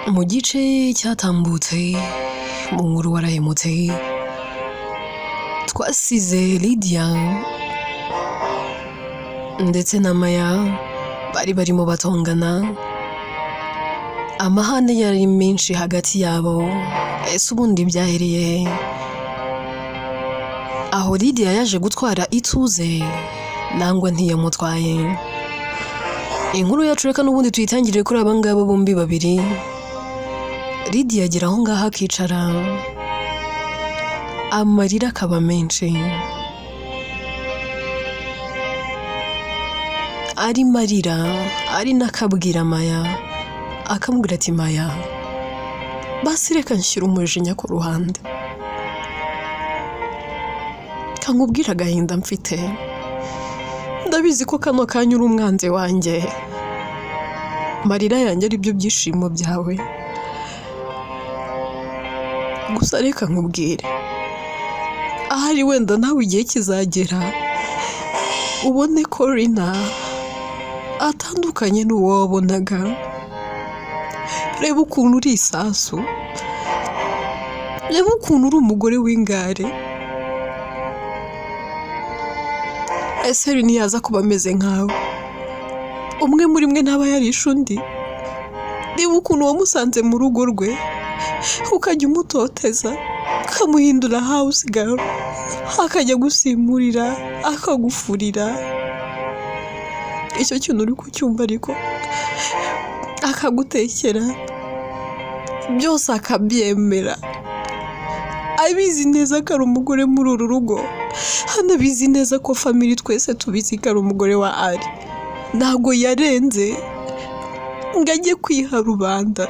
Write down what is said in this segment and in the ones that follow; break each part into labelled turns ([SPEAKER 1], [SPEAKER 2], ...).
[SPEAKER 1] Mu gice cyatambutse mu nkuru warahemutse, twasize Lydia ndetse na Maya bari barimo batongana, amahane yari menshi hagati yabo. Ese ubundi byahereye he? Aho Lydia yaje gutwara ituze nangwa ntiyamutwaye. Inkuru yacu reka n'ubundi tuyitangire kuri aba ngaba bombi babiri. Lydia agera aho ngaho akicara, amarira akaba menshi, ari marira ari n'akabwira Maya, akamubwira ati Maya, basi reka nshyira umujinya ku ruhande, kankubwira agahinda mfite, ndabizi ko kano kanya uri umwanzi wanjye, amarira yanjye ari byo byishimo byawe, gusa reka nkubwire, ahari wenda nawe igihe kizagera ubone ko Rina atandukanye n'uwo wabonaga. Reba ukuntu uri isasu, reba ukuntu uri umugore w'ingare. Ese Rina yaza kuba ameze nkawe, umwe muri mwe ntaba yarishe undi? Reba ukuntu wamusanze mu rugo rwe, ukajya umutoteza, ukamuhindura house girl, akajya gusimurira, akagufurira. Icyo kintu uri kucyumva ariko, akagutekera, byose akabyemera, abizi neza ko ari umugore muri uru rugo, anabizi neza ko family twese tubizi ko ari umugore wa Ali. Ntabwo yarenze ngo ajye kwiha rubanda,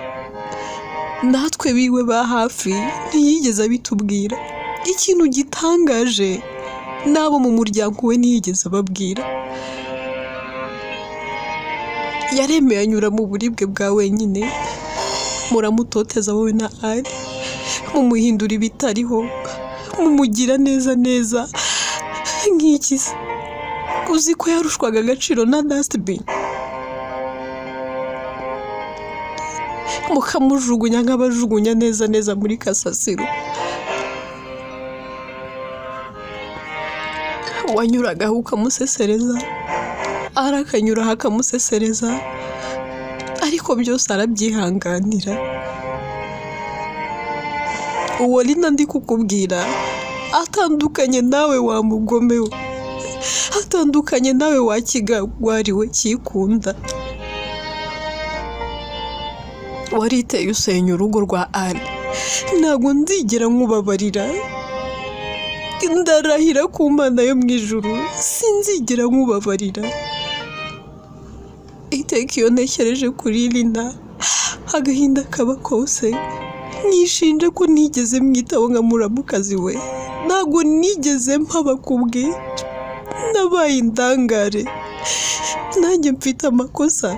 [SPEAKER 1] natwe biwe ba hafi ntiyigeze abitubwira. Ikintu gitangaje, n'abo mu muryango we ntiyigeze ababwira. Yaremeye anyura mu buribwe bwa wenyine, muramutoteza wowe na Ali, mumuhindura ibitariho, mumugira neza neza nk'iki se? Uzi ko yarushwaga agaciro na dustbin, mukamujugunya nk'abajugunya neza neza muri kasasiro. Wanyuragaho ukamusesereza, arakanyuraho akamusesereza, ariko byose arabyihanganira. Uwo Rina ndi kukubwira atandukanye nawe wa mugome we, atandukanye nawe wa kigwariwe cyikunda. Wariteye usenya urugo rwa Ali, ntabwo nzigera nkubabarira, ndarahira ku Mana yo mu ijuru, sinzigera nkubabarira. Iteka iyo ntekereje kuri Rina, agahinda kaba kose, nishinja ko ntigeze mwitaho nka muramukazi we, ntabwo nigeze mpaba kubwe, nabaye indangare, nanjye mfite amakosa.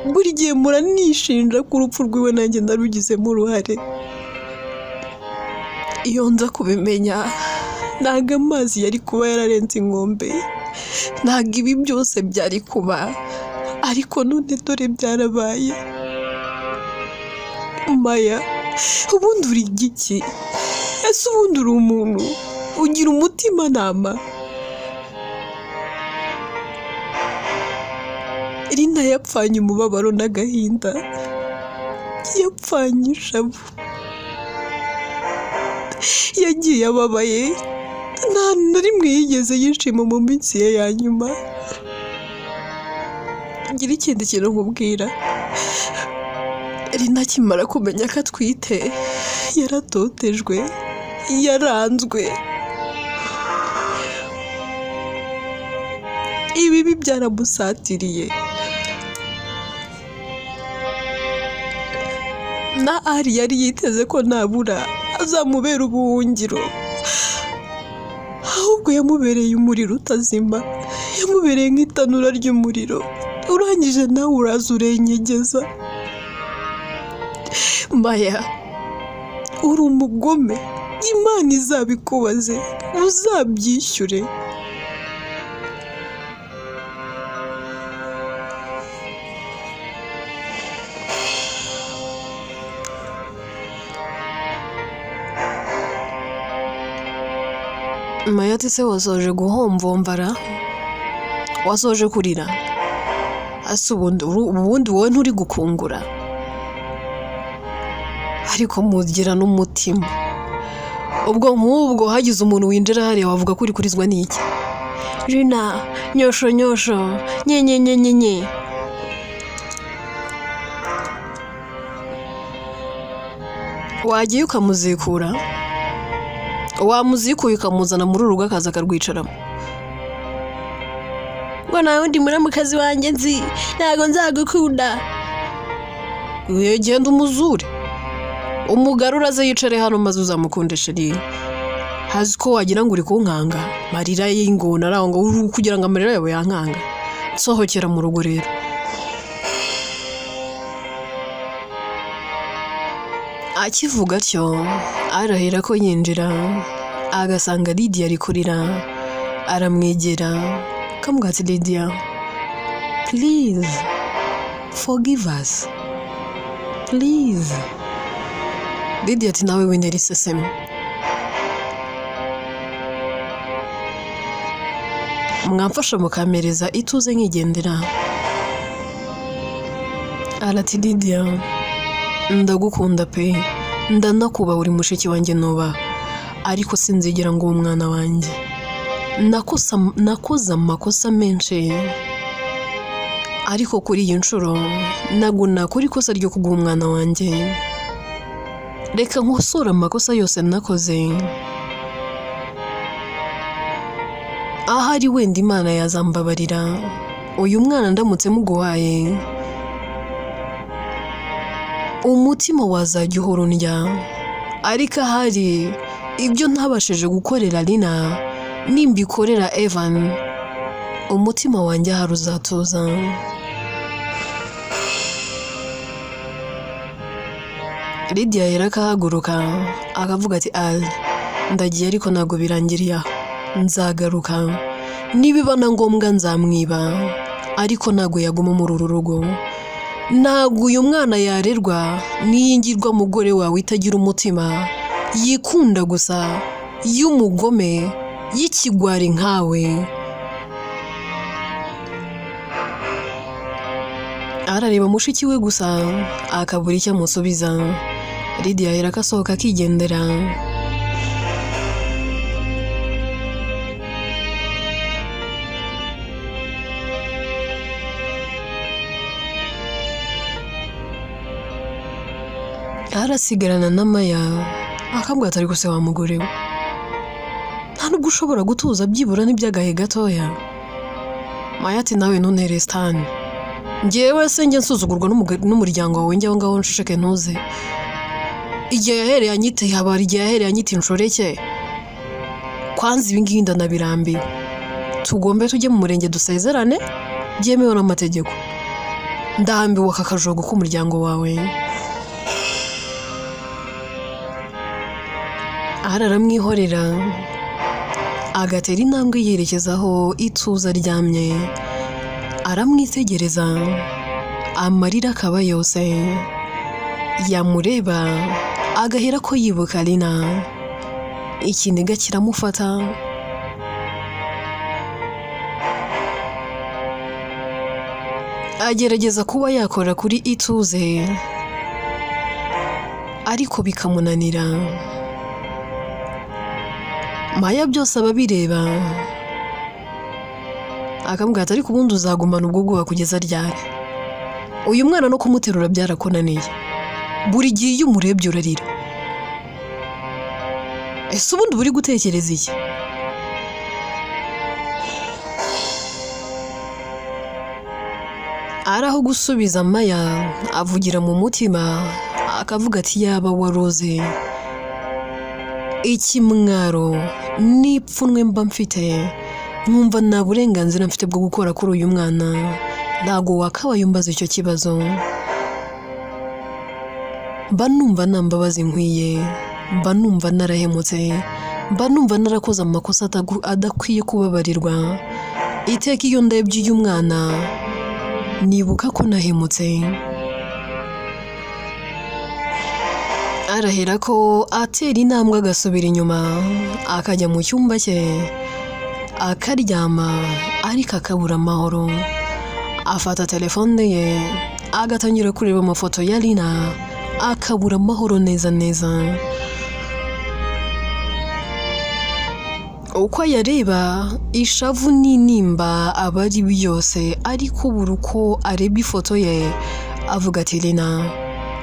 [SPEAKER 1] Buri gihe muranishinja ko urupfu rwiwe nanjye narugizemo uruhare. Iyo nza kubimenya, ntabwo amazi yari kuba yararenze inkombe, ntabwo ibi byose byari kuba, ariko none dore byarabaye. Maya, ubundi uri igiki? Ese ubundi uri umuntu ugira umutimanama? Rina yapfanye umubabaro n'agahinda, yapfanye ishavu, yagiye ababaye, nta na rimwe yigeze yishima mu minsi ye ya nyuma. Ngira ikindi kintu nkubwira, Rina akimara kumenya ko atwite, yaratotejwe, yaranzwe, ibibi byaramusatiriye. Na Ali yari yiteze ko nabura azamubera ubuhungiro, ahubwo yamubereye umuriro utazima, yamubereye nk'itanura ry'umuriro, urangije nawe uraza urenyegeza. Maya, uri umugome, Imana izabikubaze, uzabyishyure. Maya ati se wasoje guhomvomvara, wasoje kurira, ase ubundi wowe nturi gukungura, ariko mugira n'umutima. Ubwo nk'ubwo hagize umuntu winjira hariya wavuga ko uri kurizwa n'iki? Rina nyosho nyosho nye nye nye nye nye. Wagiye ukamuzikura, wamuzikuye ukamuzana muri uru rugo akaza akarwicaramo. Ngo nta wundi muramukazi wanjye nzi, ntabwo nzagukunda. Genda umuzure, umugarura aze yicare hano maze uzamukunde sheri. Hazi ko wagira ngo uri kunkanga, marira y'ingona araho ngo uri kugira ngo amarira yawe yankanga. Nsohokera mu rugo rero. Akivuga atyo arahera ko yinjira, agasanga Lydia ari kurira, aramwegera akamubwira ati Lydia, please forgive us, please. Lydia ati nawe wintera iseseme. Mwamfasha mukampereza ituze nkigendera. Arati Lydia, ndagukunda pe, ndanakubaha, uri mushiki wanjye nubaha, ariko sinzigera ngo uwo mwana wanjye. Nakoze amakosa menshi, ariko kuri iyi nshuro ntabwo nakora ikosa ryo kuguha umwana wanjye. Reka nkosore amakosa yose nakoze, ahari wenda Imana yazambabarira. Uyu mwana ndamutse muguhaye, umutima wazajya uhora undya, ariko ahari ibyo ntabashije gukorera Lina nimbikorera Evan, umutima wanjye ahari uzatuza. Lydia yera akahaguruka akavuga ati Al, ndagiye ariko ntabwo birangiriye aho, nzagaruka, nibiba na ngombwa nzamwiba, ariko ntabwo yaguma muri uru rugo. Ntabwo uyu mwana yarerwa n'iyingirwa mugore wawe itagira umutima, yikunda gusa, y'umugome, y'ikigwari nkawe. Arareba mushiki we gusa akabura icyo amusubiza. Lydia ahera akasohoka akigendera. Arasigarana na Maya akabwira ati ariko se wa mugore we, nta nubwo ushobora gutuza byibura n'iby'agahe gatoya. Maya ati nawe ntuntere sitani, njyewe se njye nsuzugurwa n'umuryango wawe, njye aho ngaho nshisheke ntuze. Igihe yahereye anyite habara, igihe yahereye anyite inshoreke, kwanza ibi ngibi ndanabirambiwe. Tugombe tujye mu murenge dusezerane byemewe n'amategeko. Ndambiwe aka kajogo k'umuryango wawe. Araramwihorera agatera intambwe yerekeza aho ituze aryamye, aramwitegereza amarira akaba yose. Yamureba agahera ko yibuka Lina, ikiniga kiramufata. Agerageza kuba yakora kuri ituze ariko bikamunanira. Maya byose ababireba akamubwira ati ariko ubundi uzagumana ubwo bwoba kugeza ryari? Uyu mwana no kumuterura byarakunaniye, buri gihe iyo umurebye urarira. Ese ubundi buri gutekereza iki? Ari aho gusubiza Maya avugira mu mutima akavuga ati yaba waroze ikimwaro n'ipfunwe mba mfite, nkumva nta burenganzira mfite bwo gukora kuri uyu mwana, ntabwo wakabaye umbaza icyo kibazo. Mba numva nta mbabazi nkwiye, mba numva narahemutse, mba numva narakoze amakosa adakwiye kubabarirwa. Iteka iyo ndebye uyu mwana nibuka ko nahemutse. Arahera ko atera intambwe agasubira inyuma, akajya mu cyumba cye akaryama, ariko akabura amahoro. Afata telefone ye agatangira kureba amafoto ya Lina, akabura amahoro neza neza. Uko ayareba ishavu n'intimba aba ari byose, ariko buri uko areba ifoto ye avuga ati Lina,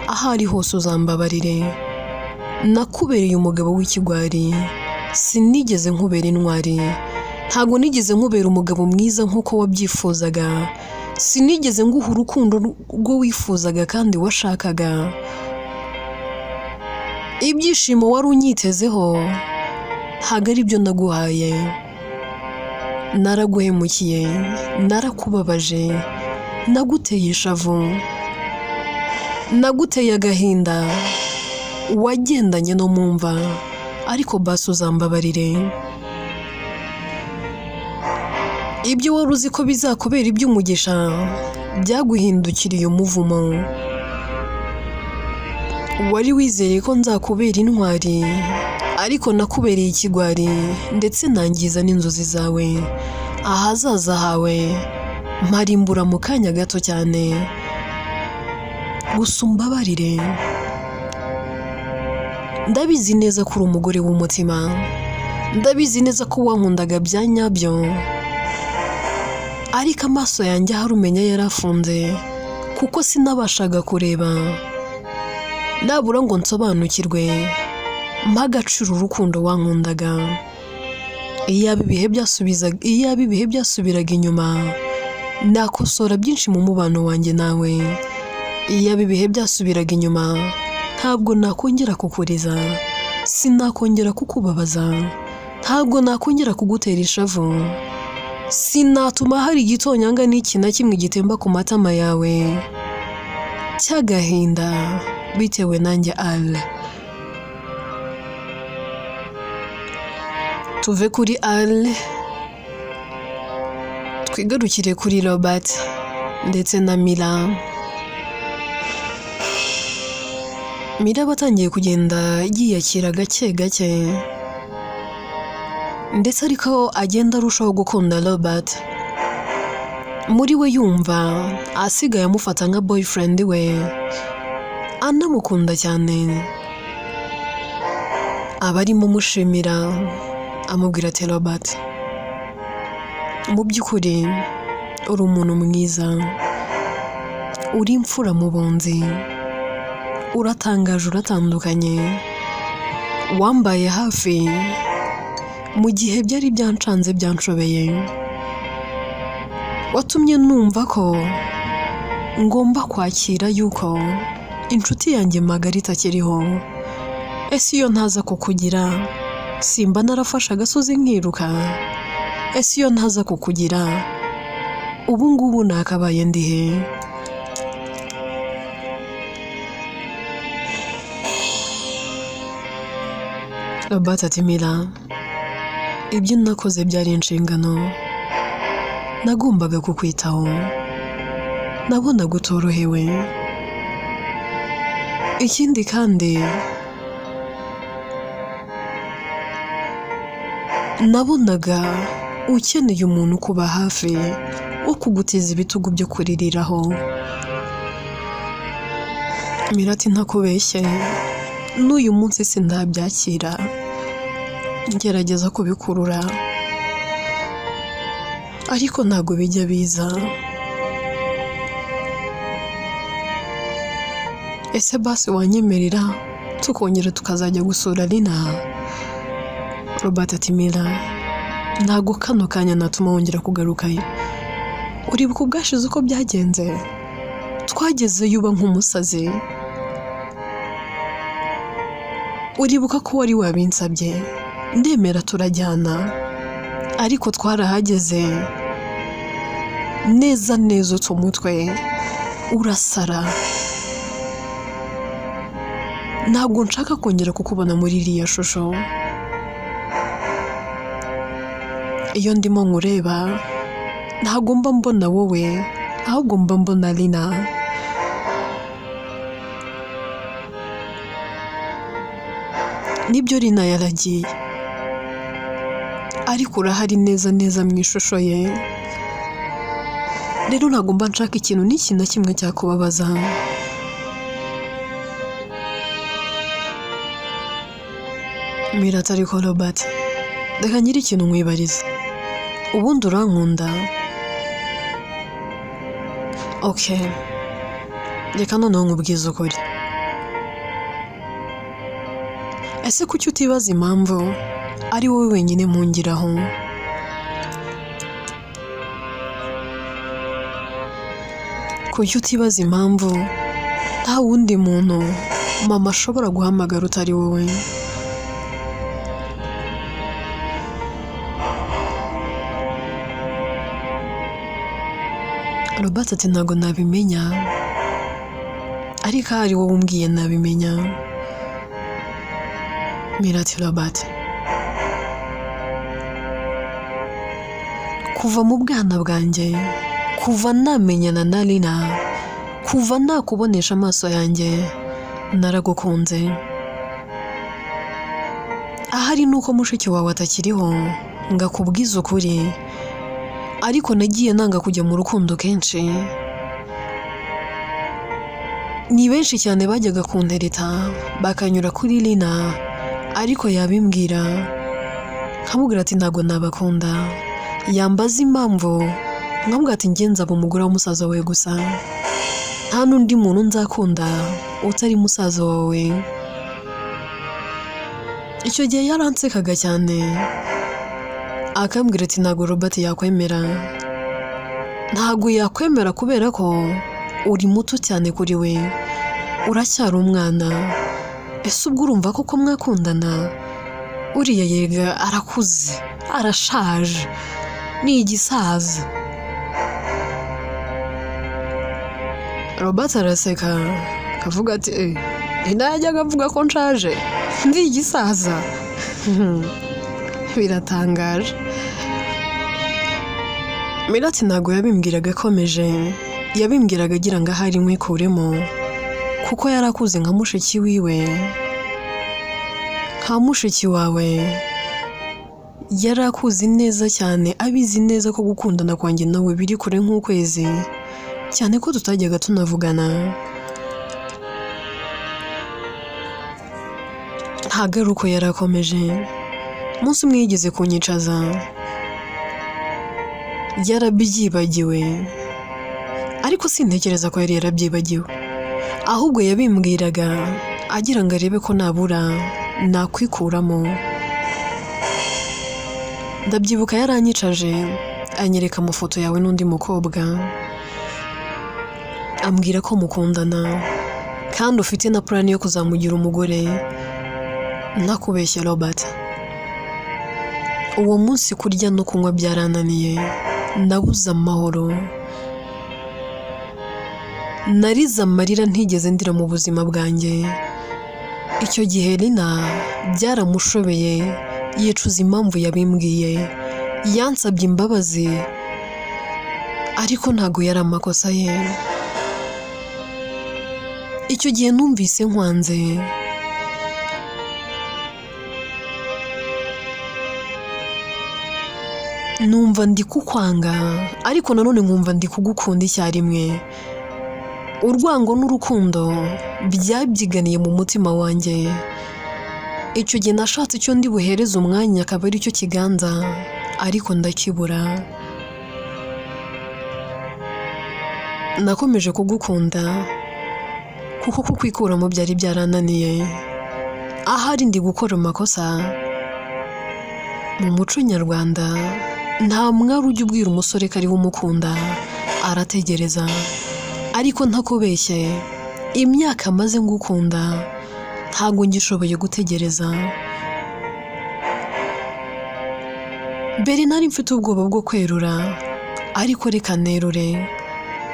[SPEAKER 1] aho ari hose uzambabarire, nakubereye umugabo w'ikigwari, sinigeze nkubera intwari, ntabwo nigeze nkubera umugabo mwiza nk'uko wabyifuzaga, sinigeze nguha urukundo rwo wifuzaga kandi washakaga, ibyishimo wari unyitezeho ntabwo ari byo naguhaye, naraguhemukiye, narakubabaje, naguteye ishavu, naguteye agahinda, wagendanye no mu mva, ariko basi uzambabarire. Ibyo wari uzi ko bizakubera iby'umugisha byaguhindukiriye umuvumo. Wari wizeye ko nzakubera intwari, ariko nakubereye ikigwari, ndetse nangiza n'inzozi zawe, ahazaza hawe mparimbura mu kanya gato cyane. Gusa umbabarire, ndabizi neza ko uri umugore w'umutima, ndabizi neza ko wankundaga bya nyabyo, ariko amaso yanjye ahari umenya yarafunze kuko sinabashaga kureba, nabura ngo nsobanukirwe mpa agaciro urukundo wankundaga. Iyaba ibihe byasubiraga inyuma, nakosora byinshi mu mubano wanjye nawe. Iyaba ibihe byasubiraga inyuma, ntabwo nakongera kukuriza, sinakongera kukubabaza, ntabwo nakongera kugutera ishavu, sinatuma hari igitonyanga n'iki na kimwe gitemba ku matama yawe cy'agahinda bitewe nanjye Al. Tuve kuri Al twigarukire kuri Robert ndetse na Mila. Mila batangiye kugenda yiyakira gake gake, ndetse ariko agenda arushaho gukunda Robert. Muri we yumva asigaye amufata nka boyfriend we, anamukunda cyane. Aba arimo amushimira, amubwira ati Robert, mu by'ukuri uri umuntu mwiza, uri imfura mu bunzi, uratangaje, uratandukanye, wambaye hafi mu gihe byari byancanze byanshobeye, watumye numva ko ngomba kwakira yuko inshuti yanjye magara itakiriho. Ese iyo ntaza kukugira simba narafashe agasozi nkiruka? Ese iyo ntaza kukugira ubu ngubu nakabaye ndihe? Robert ati Mila, ibyo nakoze byari inshingano, nagombaga kukwitaho, nabonaga utorohewe. Ikindi kandi nabonaga ukeneye umuntu ukuba hafi wo kuguteza ibitugu byo kuririraho. Mila ati ntakubeshye, n'uyu munsi sindabyakira, ngerageza kubikurura ariko ntabwo bijya biza. Ese basi wanyemerera tukongera tukazajya gusura Lina? Robert ati Mila, ntabwo kano kanya natuma wongera kugarukayo. Uribuka ubwashize uko byagenze? Twagezeyo uba nk'umusazi. Uribuka ko wari wabinsabye, ndemera turajyana, ariko twarahageze neza neza uta umutwe urasara. Ntabwo nshaka kongera kukubona muri iriya shusho. Iyo ndimo nkureba ntabwo mba mbona wowe, ahubwo mba mbona Lina. Nibyo Rina yaragiye, ariko urahari neza neza mu ishusho ye. Rero ntabwo mba nshaka ikintu n'iki na kimwe cyakubabaza. Mira ati ariko Robert, reka ngire ikintu nkwibariza. Ubundi urankunda? Okay, reka noneho nkubwize ukuri. Ese kuki utibaza impamvu ari wowe wenyine mpungiraho? Kuki utibaza impamvu nta wundi muntu mama ashobora guhamagara utari wowe? Robert ati ntabwo nabimenya, ariko ahari wowe umbwiye nabimenya. Mira ati Robert, kuva mu bwana bwanjye, kuva namenyana na Lina, kuva nakubonesha amaso yanjye, naragukunze. Ahari nuko mushiki wawe atakiriho ngakubwiza ukuri, ariko nagiye nanga kujya mu rukundo kenshi. Ni benshi cyane bajyaga kuntereta bakanyura kuri Lina, ariko yabimbwira nkamubwira ati ntabwo nabakunda. Yambaza impamvu nkamubwira ati njye nzaba umugore w'umusaza wawe gusa, nta n'undi muntu nzakunda utari musaza wawe. Icyo gihe yaransekaga cyane, akambwira ati ntabwo Robert yakwemera, ntabwo yakwemera kubera ko uri muto cyane kuri we, uracyari umwana. Ese ubwo urumva koko mwakundana? Uriya yega arakuze, arashaje, ni igisaza. Robert araseka akavuga ati ntajyaga avuga ko nshaje, ndi igisaza. Biratangaje. Mira ati ntabwo yabimbwiraga akomeje, yabimbwiraga agira ngo ahari nkwikuremo, kuko yarakuze nka mushiki wiwe, nka mushiki wawe. Yarakuze neza cyane, abizi neza ko gukundana kwanjye nawe biri kure nk'ukwezi, cyane ko tutajyaga tunavugana. Ntabwo ari uko yarakomeje. Umunsi umwe yigeze kunyicaza, yarabyibagiwe, ariko sintekereza ko yari yarabyibagiwe, ahubwo yabimbwiraga agira ngo arebe ko nabura nakwikuramo. Ndabyibuka yaranyicaje anyereka amafoto yawe n'undi mukobwa, ambwira ko mukundana kandi ufite na plan yo kuzamugira umugore. Ntakubeshya Robert, uwo munsi kurya no kunywa byarananiye, nabuze amahoro, narize amarira ntigeze ndira mu buzima bwanjye. Icyo gihe Lina byaramushobeye, yicuza impamvu yabimbwiye, yansabye imbabazi, ariko ntabwo yari amakosa ye. Icyo gihe numvise nkwanze, numva ndi kukwanga, ariko nanone nkumva ndi kugukunda icyarimwe. Urwango n'urukundo byabyiganiye mu mutima wanjye. Icyo gihe nashatse icyo ndi buhereze umwanya akaba ari cyo kiganza, ariko ndakibura. Nakomeje kugukunda kuko kukwikuramo byari byarananiye. Ahari ndi gukora amakosa. Mu muco nyarwanda nta mwari ujya ubwira umusore ko ariwe umukunda, arategereza. Ariko ntakubeshye, imyaka maze ngukunda ntabwo ngishoboye gutegereza. Mbere nari mfite ubwoba bwo kwerura, ariko reka nerure.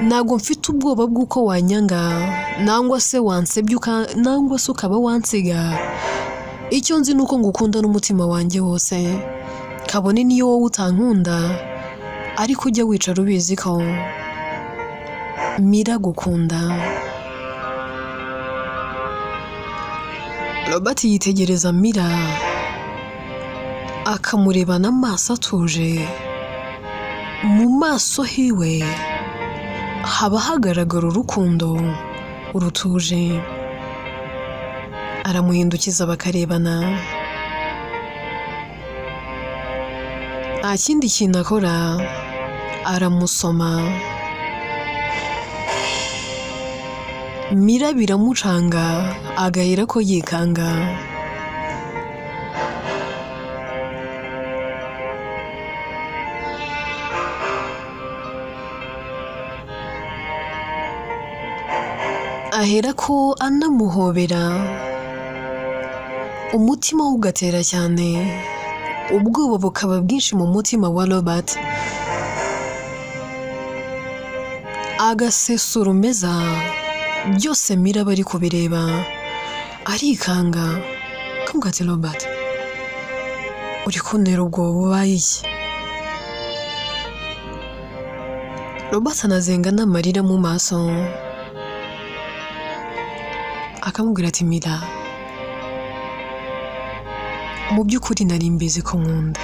[SPEAKER 1] Ntabwo mfite ubwoba bw'uko wanyanga, nangwa se wansebya, nangwa se ukaba wansiga. Icyo nzi ni uko ngukunda n'umutima wanjye wose, kabone niyo wowe utankunda, ariko ujya wicara ubizi ko Mira gukunda. Robert yitegereza Mira akamurebana amaso atuje, mu maso hiwe haba hagaragara urukundo rutuje. Aramuhindukiza bakarebana, nta kindi kintu akora, aramusoma. Mira biramucanga agahera ko yikanga. Ahera ko anamuhobera, umutima we ugatera cyane, ubwoba bukaba bwinshi mu mutima wa Robert. Agasesura umeza, byose Mira bari kubireba, arikanga. Akavuga ati Robert, uri kuntera ubwoba, ubaye iki? Robert anazenga n'amarira mu maso, akamubwira ati Mira, mu by'ukuri nari mbizi ko nkunda,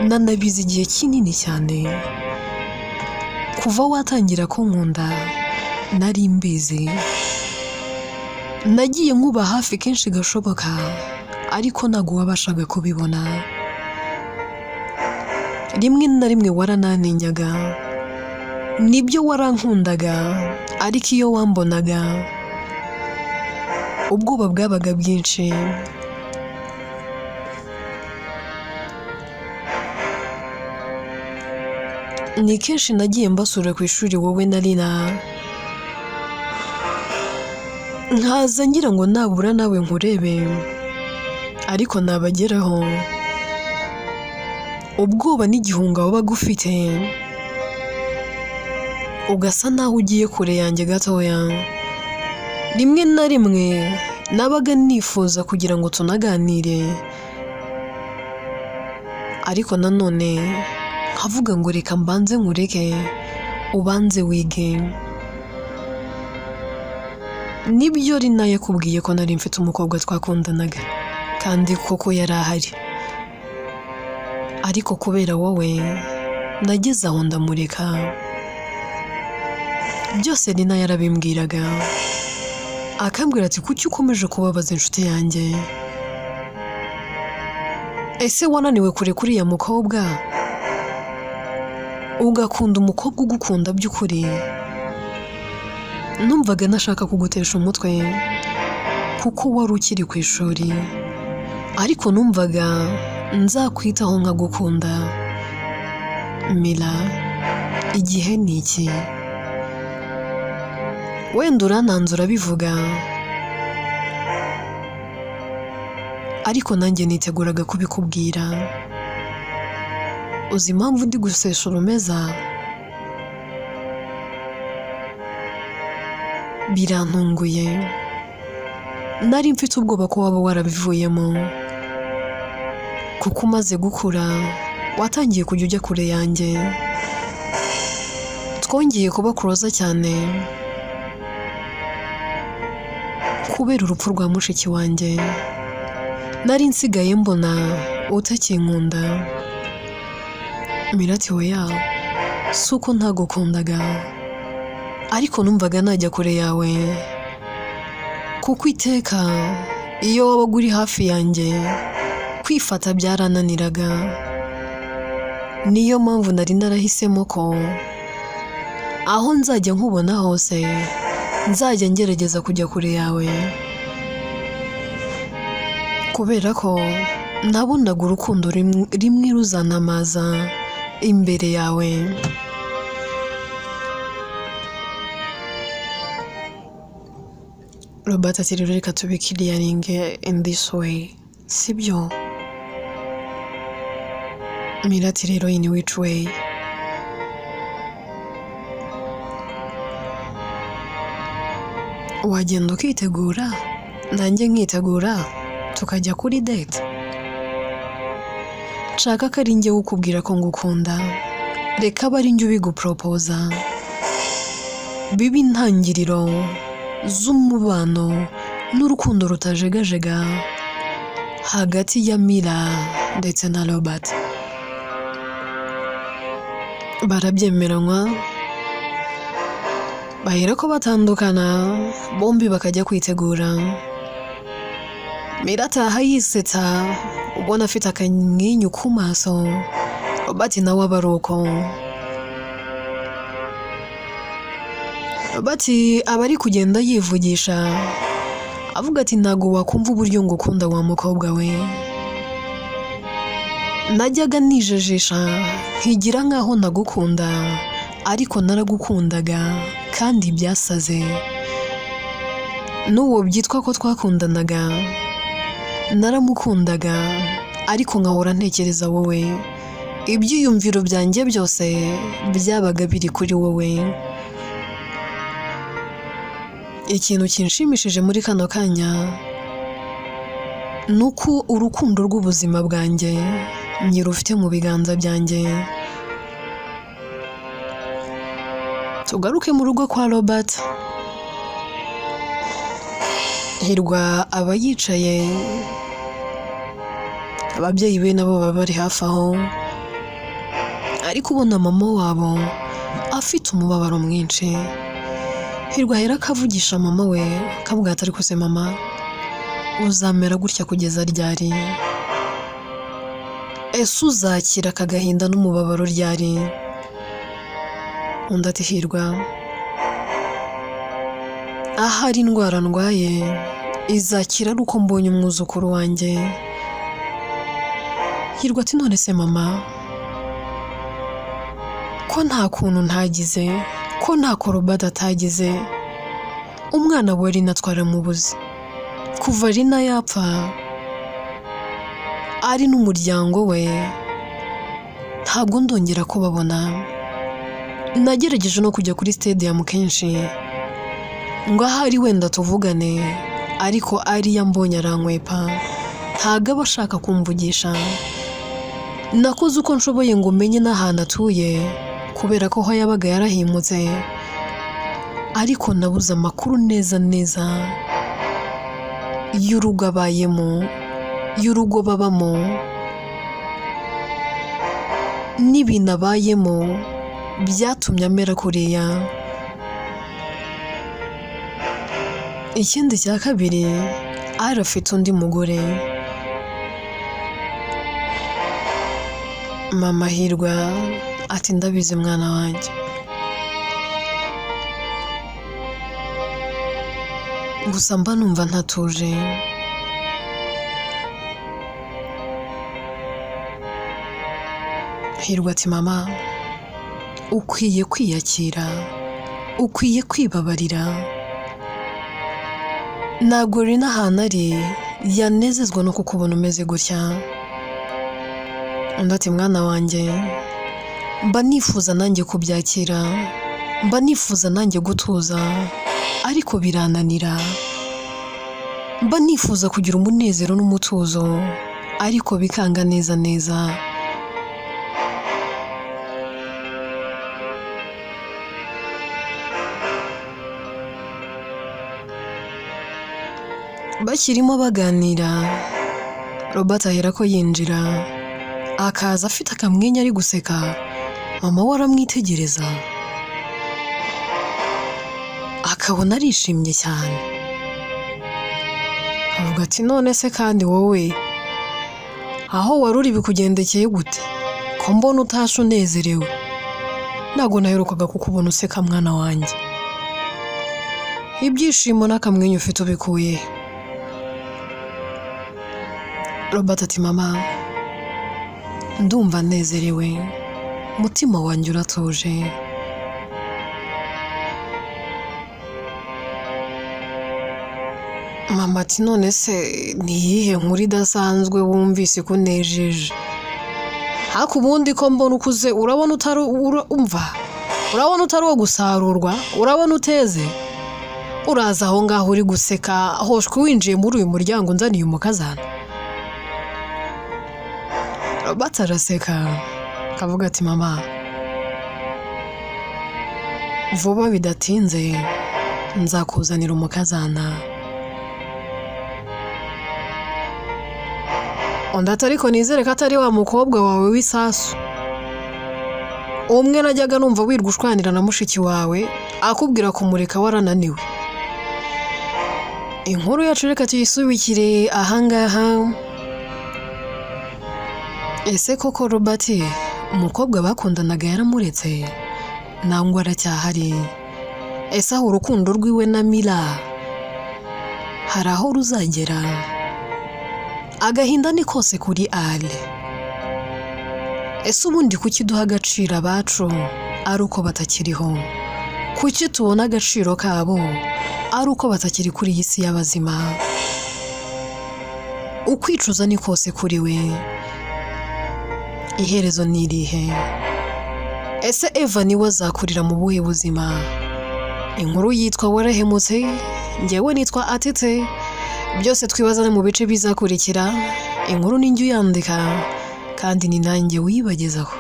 [SPEAKER 1] nanabizi igihe kinini cyane, kuva watangira kunkunda nari mbizi, nagiye nkuba hafi kenshi gashoboka, ariko ntabwo wabashaga kubibona. Rimwe na rimwe waranantinyaga, nibyo warankundaga, ariko iyo wambonaga ubwoba bwabaga bwinshi. Ni kenshi nagiye mbasura ku ishuri wowe na Lina, nkaza ngira ngo nabura nawe nkurebe, ariko nabageraho ubwoba n'igihunga wabaga ufite, ugasa naho ugiye kure yanjye gatoya. Rimwe na rimwe nabaga nifuza kugira ngo tunaganire, ariko nanone nkavuga ngo reka mbanze nkureke ubanze wige. Nibyo Lina yakubwiye ko nari mfite umukobwa twakundanaga, kandi koko yari ahari, ariko kubera wowe nageze aho ndamureka. Byose Lina yarabimbwiraga, akambwira ati kuki ukomeje kubabaza inshuti yanjye? Ese wananiwe kure kuriya mukobwa, ugakunda umukobwa ugukunda by'ukuri? Numvaga nashaka kugutesha umutwe kuko wari ukiri ku ishuri, ariko numvaga nzakwitaho nkagukunda. Mira, igihe ni iki? Wenda urananze urabivuga, ariko nanjye niteguraga kubikubwira. Uzi impamvu ndi gusesha urumeza? Birantunguye, nari mfite ubwoba ko waba warabivuyemo, kuko umaze gukura watangiye kujya ujya kure yanjye. Twongeye kuba kuroza cyane kubera urupfu rwa mushiki wanjye. Nari nsigaye mbona utakinkunda. Mira ati oya, si uko ntagukundaga, ariko numvaga najya kure yawe, kuko iteka iyo wabaga uri hafi yanjye kwifata byarananiraga. Niyo mpamvu nari narahisemo ko aho nzajya nkubona hose nzajya ngerageza kujya kure yawe, kubera ko nabonaga urukundo rimwe ruzanamaza imbere yawe. Robert ati rero reka tubikiriyaringe in this way, sibyo? Mira ati rero in which way? Wagenda ukitegura nanjye nkitegura tukajya kuri date. Nshaka ko ari njye ukubwira ko ngukunda, reka abe ari njye ubiguporopoza, bibe intangiriro z'umubano n'urukundo rutajegajega hagati ya Mira ndetse na Robert. Barabyemeranywa, bahera ko batandukana, bombi bakajya kwitegura. Mira ataha yisetsa, ubona afite akamwenyu ku maso, Robert nawe aba ari uko. Robert aba ari kugenda yivugisha, avuga ati ntago wakumva uburyo ngukunda wa mukobwa we. Najyaga nijejisha nkigira nkaho nagukunda, ariko naragukundaga kandi byasaze. N'uwo byitwa ko twakundanaga, naramukundaga, ariko nkahora ntekereza wowe. Ibyiyumviro byanjye byose byabaga biri kuri wowe. Ikintu kinshimishije muri kano kanya ni uko urukundo rw'ubuzima bwanjye nyirufite mu biganza byanjye. Tugaruke mu rugo kwa Robert. Hirwa aba yicaye, ababyeyi be nabo baba bari hafi aho, ariko ubona mama wabo afite umubabaro mwinshi. Hirwa ahera akavugisha mama we, akavuga ati ariko se mama, uzamera gutya kugeza ryari? Ese uzakira aka gahinda n'umubabaro ryari? Undi ati Hirwa, ahari indwara ndwaye izakira ari uko mbonye umwuzukuru wanjye. Hirwa ati none se mama, ko nta kuntu ntagize, ko nta Robert atagize, umwana we Rina twaramubuze. Kuva Rina yapfa, ari n'umuryango we, ntabwo ndongera kubabona. Nagerageje no kujya kuri stadium kenshi ngo ahari wenda tuvugane, ariko ariya mbonye arankwepa, ntago aba ashaka kumvugisha. Nakoze uko nshoboye ngo menye n'ahantu atuye, kubera ko ho yabaga yarahimutse, ariko nabuze amakuru neza neza y'urugo abayemo, y'urugo babamo, n'ibintu abayemo byatumye amera kuriya. Ikindi cya kabiri, ari afite undi mugore. Mama Hirwa ati ndabizi mwana wanjye, gusa mba numva ntatuje. Hirwa ati mama, ukwiye kwiyakira, ukwiye kwibabarira. Ntabwo Rina ahantu ari yanezezwa no kukubona umeze gutya. Undi ati mwana wanjye, mba nifuza nanjye kubyakira, mba nifuza nanjye gutuza, ariko birananira. Mba nifuza kugira umunezero n'umutuzo, ariko bikanga neza neza. Bakirimo baganira, Robert ahera ko yinjira, akaza afite akamwenya ari guseka. Mama we aramwitegereza, akabona arishimye cyane, avuga ati none se kandi wowe aho wari uri bikugendekeye gute, ko mbona utashe unezerewe? Ntabwo naherukaga kukubona useka mwana wanjye. Ibyishimo n'akamwenyu ufite ubikuye? Robert ati mama, ndumva nezerewe, umutima wanjye uratuje. Mama ati none se ni iyihe nkuru idasanzwe wumvise ikunejeje? Ariko ubundi ko mbona ukuze, urabona utari umva, urabona utari uwo gusarurwa, urabona uteze, uraza aho ngaho uri guseka, hoshwe winjiye muri uyu muryango unzaniye umukazana. Robert araseka, akavuga ati mama, vuba bidatinze Nzakuzanira umukazana. Undi ati ariko nizere ko atari wa mukobwa wawe w'isasu, umwe najyaga numva wirwa ushwanira na mushiki wawe akubwira kumureka warananiwe. Inkuru yacu reka tuyisubikire ahangaha. Ese koko Robert umukobwa bakundanaga yaramuretse nangwa aracyahari? Ese aho urukundo rwiwe na Mila hari aho ruzagera? Agahinda ni kose kuri Ale. Ese ubundi kuki duha agaciro abacu ari uko batakiriho? Kuki tubona agaciro kabo ari uko batakiri kuri iyi si y'abazima? Ukwicuza ni kose kuri we. Iherezo ni irihe? Ese Eva niwe azakurira mu buhe buzima? Inkuru yitwa Warahemutse, njyewe nitwa Atete. Byose twibazane mu bice bizakurikira. Inkuru ni njye uyandika kandi ni nanjye uyibagezaho.